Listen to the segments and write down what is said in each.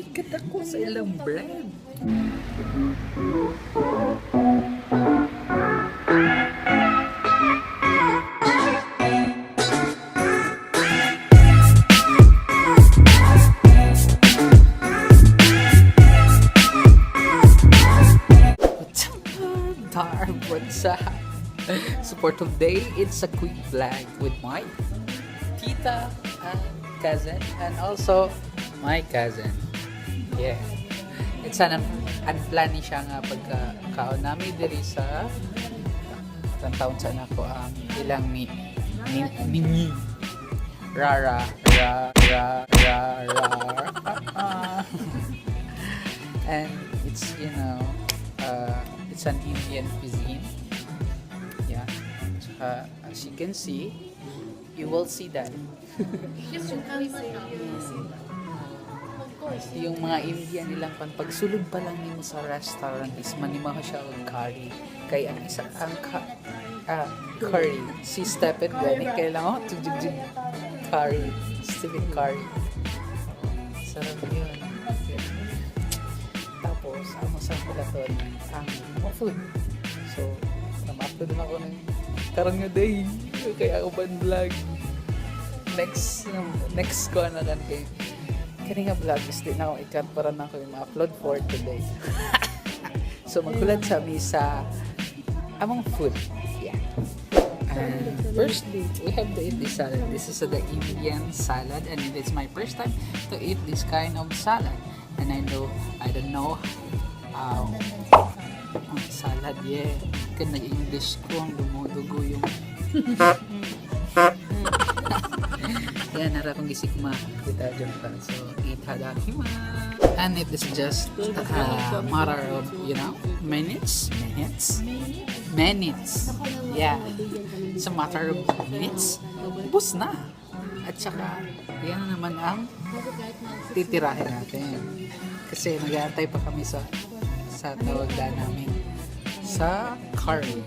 Kadako sa ilang bread. What's up, Darb? What's up? So for today, it's a quick vlog with my tita and cousin and also my cousin. Yeah. It's an unplanned ni siya nga pagka kaon nami diri sa taon sa nako ang ilang ni rara ra ra ra ra ah, ah. And it's it's an Indian cuisine. Yeah. Tsaka, as you can see, you will see that Yes, you can see. You will see that. Of course. Yung mga Indian nilang pan pagsulod pa lang nimo sa restaurant is manimaho siya og curry kay ang isa ang ka, curry si Stephen gani kay lang, oh, tujug curry, Stephen Curry. Sarap yun. Tapos amo sa pulaton ang mga food, so na-upload na ako ng karon nga day kaya ako ban vlog next next ko na kan kay kani nga vlog is di na ako i-cut para na ako yung ma-upload for today. So maghulat sa mi sa among food. Yeah. And firstly, we have to eat this salad. This is the Indian salad and it is my first time to eat this kind of salad. And I know, I don't know how ang salad, yeah. Kaya nag-English ko, ang dumudugo yung yan, nara akong gisikma. Kita dyan pa. So, itadakimasu. And it is just a matter of minutes, minutes, minutes. Yeah. It's a matter of minutes. Ubos na. At saka, yan na naman ang titirahin natin. Kasi nag-aantay pa kami sa tawag namin sa curry.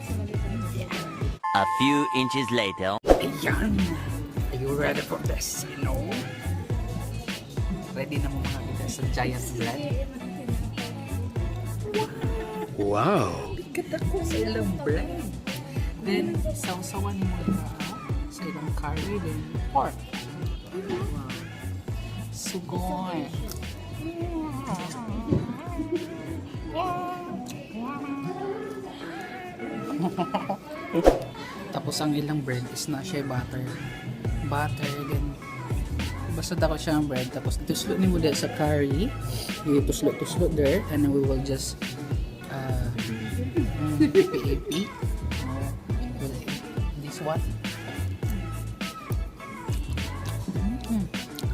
A few inches later. Ayan! Are you ready for this? Ready na mo mga kita sa giant bread? Wow. Bigat ako sa ilang bread. Then, sausawan mo na sa ilang curry, then pork. Wow. Sugoi. Tapos ang ilang bread is na siya butter. Butter, then basta dako siya ang bread. Tapos tuslo ni mo there sa curry. Ituslo-tuslo there and then we will just ipi-ipi. We'll eat this one.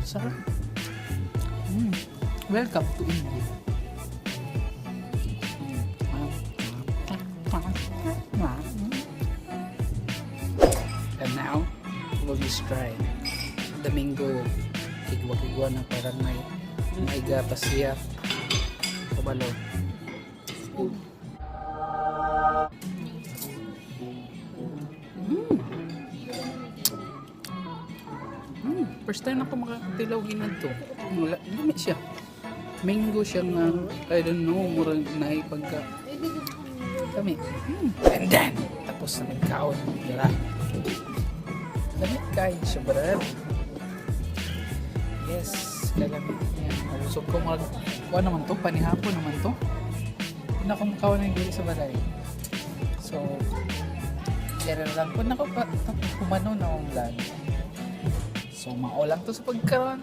Sarap. Welcome to India. And now, we'll just try the mango. Kigwa-kigwa na parang may gatas siya. Kabalo. First time ako makatilaw ginad to. Wala, lamit siya. Mango siya nga, I don't know, murag na pagka kami. And then, tapos na magkaon. Dira. Lamit kayo siya, brad. Yes, kalamit niya. Nabusog ko mag, kuha naman to, panihapon naman to. Hindi na ako makaon ng diri sa balay. So, kaya na lang. Kung nako pa, humano na akong vlog. So, mao lang to sa pagkaron.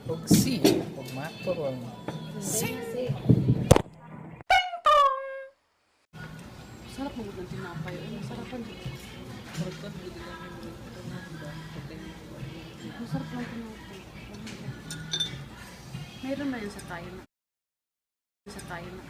Ug see, ug maturon. See! Sarap mo ng tinapay. Ay, masarapan. Masarap lang tinapay. Meron na yun sa tayo na. Sa tayo na.